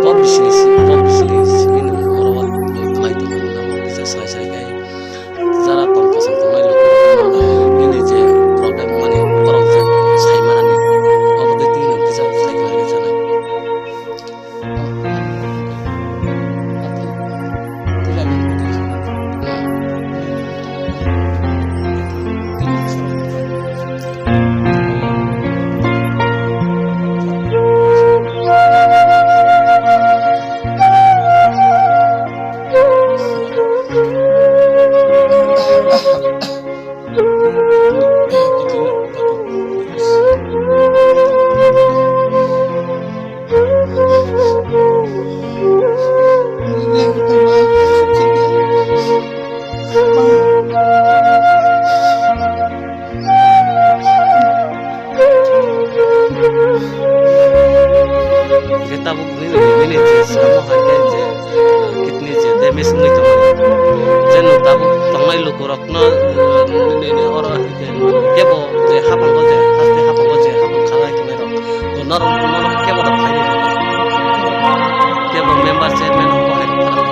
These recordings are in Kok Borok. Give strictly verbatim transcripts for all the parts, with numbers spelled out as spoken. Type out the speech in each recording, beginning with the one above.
Kok bisini si, kok bisini simi nung oro o khlai tongmani nang kisa sai sai khe jara tong kosong tongnai lukurok nini je problem mani borok je sai manani obo twi twi nung kisa sai khlai khe sanai. Hingke tabuk nini, nini je samo hai khe je, ah, kidney je damage wngwi tongmani. Je nwng tabuk tongnai lukurokno, ah, nini oro hai khe kebo je haphango je, haste haphango je haphang khalai tongnai rok, norok, norok kebo da phaini rok. Kebo member chairman rok bo hai rok phalang.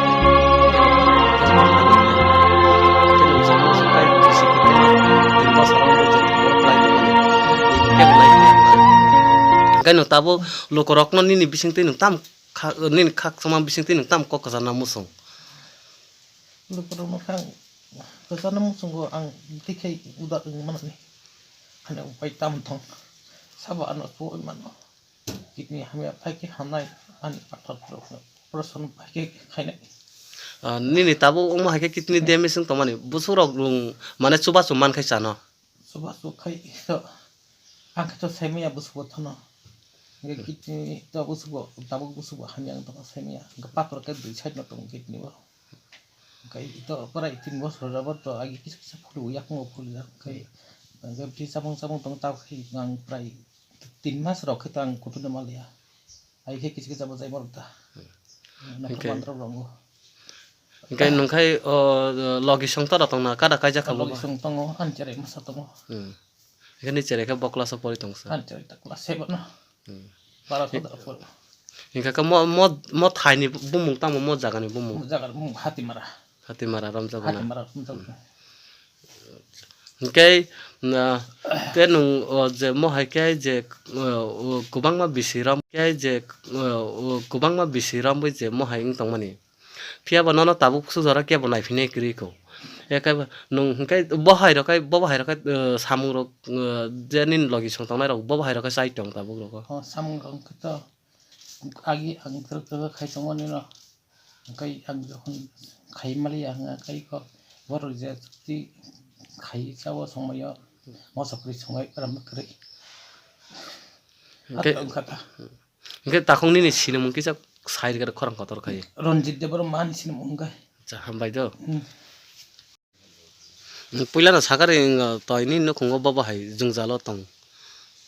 Kebo phalang. Kebo phalang. Kebo jamo sukai bisi kutuma tin bosor rok je tongo khlai tongmani. Kebo nai khe. Hingke nwng tabuk lukurokno nini bisingtwi nwng tam kha, nini khakchangma bisingtwi nwng tam kok kwchangna muchung? Lukurokno khe ang kwchangna muchungo ang tikhe uda wng manani. Ani upai tam thong. Sabo ano chuwi mano. Kidney hamya phai khe hamnai ani pathor rokno operation phai khe khainai. Ah, nini tabuk wngma hai khe kidney damage wng tongmani. Bwswk rok rung mane chubachu man khai chano. Chubachu khai to ang khe to saimaya bwswk bo thono. Hingke kidney to bwswk bo tabuk bwswk bo hamya wng tongma saimaya. Hingke pathor khe dui side no tongo kidney o. Hingke ito prai tin bosor jabot to agi kisa kisa phuru yakungo phuru jak hingke hingke bini chamung chamung tong tao khe ang prai tin mas rok khe to ang kutung no maliya. Ai khe kisa kisa bo jai borok ta. Hingke mandrok rongo. Hingke nungkhai o logi song tora tongna kada kaijak kha bo. Logi song tongo ani cherai masa tongo. Hmm. Hingke ni cherai khe bo class o pori tong sa. Ani cherai ta class seven no. Hmm. Bara sodra pori. Hingke khe mo, mo, mo thai ni bumung tamo mo jaga ni bumung. Mo jaga ni bumung Hatimara. Hatimara romjak na. Hatimara romjak na. Hingke, na, te nung, o, je mo hai khe je, o, o, kwbangma bisi rom khe je, o, o, kwbangma bisi romwi je mo hai wng tongmani. Phiya bo nono tabuk sujaro kebo naiphinai kwrwi kho. Eke bo nung hingke bo hai rok kai, bo hai rok kai, o, samung rok, o, je nini logi song tongnai rok bo hai rok kai chai tong tabuk rok. O, samung rok khe to agi ang kwrwk kwrwk khai tongo nino. Hingke ang jokhon khai maliya hwnga khe kok borok je chukti khai chao songmai o moso kwrwi songmai ram kwrwi. Hingke, hingke takhuk nini sinimung kisa sai rwgwi khorang kotor khai. Ranjit Debbarma ani sinimung hwnkhe. Acha, hambai do. Hmm. Puila no sakari, wng, toi ni nukhungo bobo hai jwngjalo tong.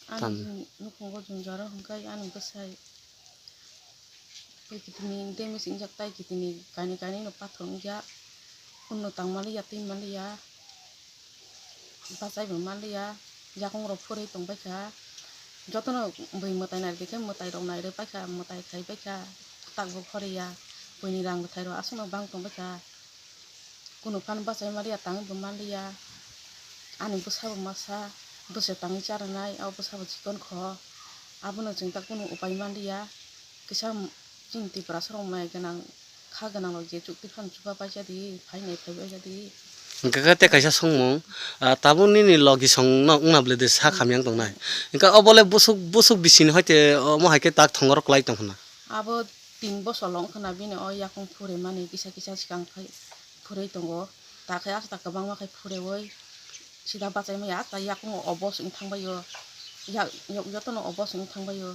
Ani nukhungo jwngjalo hwnkhe ani bwsai tei kitini damage wngjak, tei kitini kainwi kainwi no pathor wngya, hwnno tang manliya, twi manliya, bachai bo manliya, yakung rok phurwi tongbaikha, jotono bui mwtai naidi khe mwtai rok nairwkbaikha, mwtai khaibaikha, tak bo khoriya, buini rang bwthai rok aswkno bang tongbaikha. Kunu phano bachai manliya, tangwi bo manliya. Ani bwsa bo masa, bwsa tangwi cha rwnai, abo bwsa bo chikon kho. Abono chwng ta kunu upai manliya. Kisa chini Tiprasa rok mai gwnang, kha gwnang rok je chukti phano chuba paisa di, phainai phai paisa di. Hwnkhe khe tei kaisa swngmung, ah, tabuk nini logi song no wngna bwle de sak hamya wng tongnai. Hwnkhe obo le busuk, busuk bisini hoite omo hai khe tak thongorok kwlai tong hwnna. Abo tin bosor long khna bini o yakung phurwi mani kisa kisa swkang phai phurwi tongo. Ta khe asta kwbangma khe phurwi sida bachai maya, asta yakung o obos wng thang bai o. Ya, yok jotono obos wng thang bai o.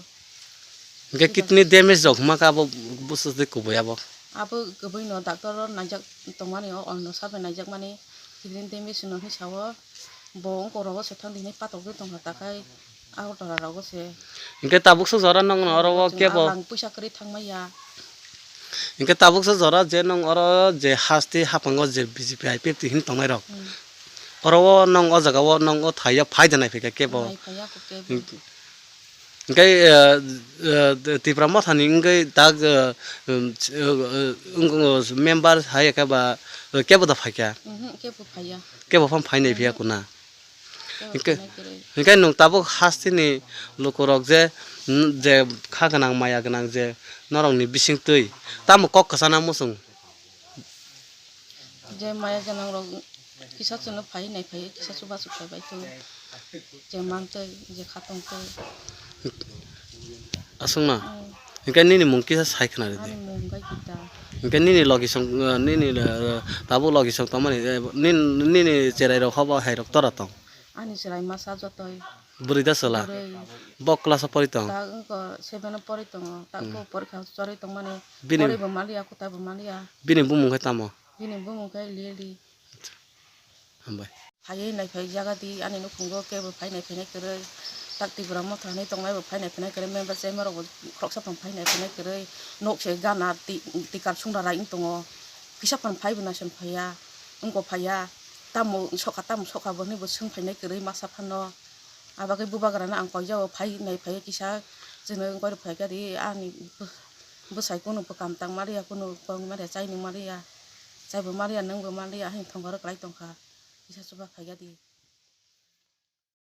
Hingke kidney damage rok hwnma khe abo bwswk twi kubui abo. Abo kubui no doctor o naijak tongmani o, o no sabai naijak mani kidney damage no hinwi sao. Bo wngkok rogo se thang di hinwi patok de tongkha takhai Agartala rogo se. Hingke tabuk se jora nwng oro o kebo. Lang puisa kwrwi thangmaya. Hingke tabuk se jora je nwng oro je haste haphango je B J P I P F T hin tongnai rok. Hmm. Oro o nwng o jaga o nwng o thai o phai da nai phaikha kebo. Nai phaiya kho kebo. Hwnkhe, eh, eh, Tipra Mothani wngwi tak, eh, um, eh, wng-, member hai khe ba, eh, kebo da phaikha? Mhm, kebo phaiya. Kebo phano phai nai phiya kuna. Kebo Hwnkhe, phai nai kwrwi. Hwnkhe nwng tabuk hasteni lukurok je, mm, je kha gwnang maya gwnang je norokni bisingtwi tamo kok kwchana muchung? Je maya gwnang rok kisa chwngno phai nai phai kisa chubachu khlai bai tong. Je mantwi, je khatongtwi. Aswkno? Mm. Hwnkhe nini mung kisa sai khna ridi. Ani mung wngkha Gita. Hwnkhe nini logi song, uh, nini, uh, tabuk logi song tongmani, eh, nin-, nini cherai rok hobo hai rok tora tong? Ani cherai masa jotoi. Bwrwi da chwla? Bwrwi. Bo class o pori tong? Ta wngkha seven o pori tongo. Ta Hmm. ko porikha chorwi tongmani. Bini Poribo maliya, kotabo maliya. Bini bumung khe tamo? Bini bumung khe Lili. Hambai. Phaiwi naiphai jaga di, ani nukhungo kebo phai naiphai nai kwrwi. Tak Tipra Motha hinwi tongnai bo phai naiphai nai kwrwi. Member chairman rok bo khoroksa tong phai naiphai nai kwrwi. Nok se gana ti-, tikar sungra rai wng tongo. Kisa phano phai bo naisong phaiya, wngbo phaiya. Tamo sokha, tamo sokha bo hinwi bo swng phai nai kwrwi masa phano. Abagwi bubagrano ang koijao phai naiphai kisa chwngno wngwi rw phaikha di ani bw-, bwsai kunu bwkam tang maliya, kunu kong maliya, chaini maliya, chaibo maliya, nwngbo maliya, haino thongoro kwlai tongkha, kisa chuba phaikha di.